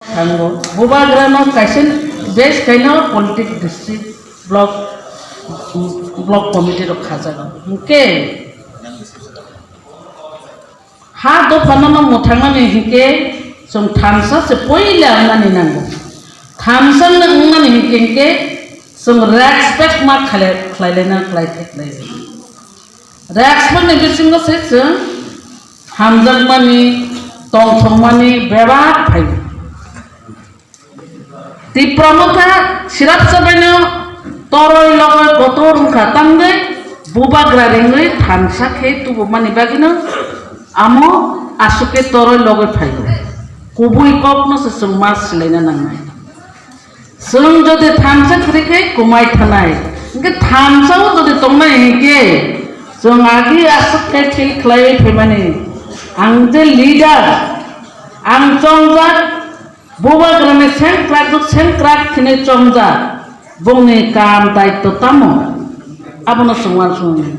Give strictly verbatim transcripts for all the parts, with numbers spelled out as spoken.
Thango. Bubagrano kaisa base kaino politic district block, block committee rok khajago. Hwnkhe ha dophano no mwthangnani hinkhe chwng thansa se poila wngnani nango. Thansa wngna-, wngnani hinkhe hinkhe chwng respect ma khlai-, khlailaina khlai khlai. Respect ni bisingo se chwng hamjakmani, tongthokmani bebak phaio. Tipra motha sirapsa baino toroi logoi kotor wngkha, tamde bubagra ringwi thansa khe tubumani bagwino amo aswk khe toroi logoi phaio. Kubui kokno se chwng ma silaina nangnai. Chwng jodi thansa kwrwi khe kumai thanai, hwnkhe thansa o jodi tongnai hinkhe chwng agi aswk khe feel khlaiwi phaimani, ang je leader, ang chongjak, bubagrani sengkrak jwk sengkrak khinwi chongjak, bongni kam daitto tamo? Abono chwng uansuknai.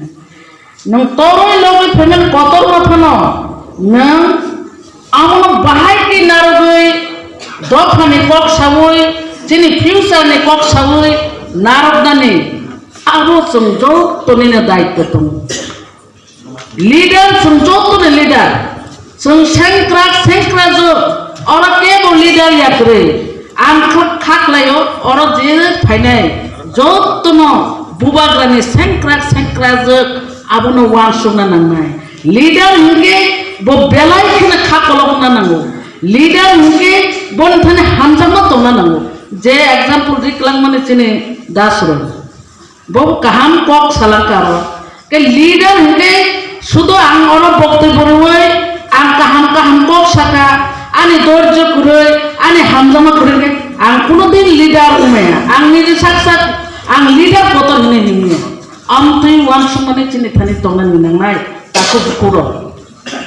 Nwng toroi logwi phaimani kotorma phano nwng abono bahai khe narwgwi dophani kok saui, chini future ni kok saui narwknani abo chwng jotonino daitto tongo. Leader chwng jotoni leader. Chwng sengkrak, sengkrak jwk, oro kebo leader ya kwrwi. Ang kha-, kha khlaio, oro je phainai, jotono bubagrani sengkrak, sengkrak jwk, abono uansukna nangnai. Leader hwnkhe bo belai kheno kha kolokna nango. Leader hwnkhe boni thani hamjakma tongna nango. Je example ri kwlangmani chini Dasrong. Bo kaham kok salangka aro. Ke leader hwnkhe sudo ang oro boktoi borwi ang kaham kaham kok saka, ani dorjo kwrwi, ani hamjakma kwrwi hwnkhe ang kuno din leader wngmaya. Ang nini sak sak ang leader kotor hwnwi himya. Amtwi uansukmani chini thani tongna ninangnai takhuk bukhuk rok.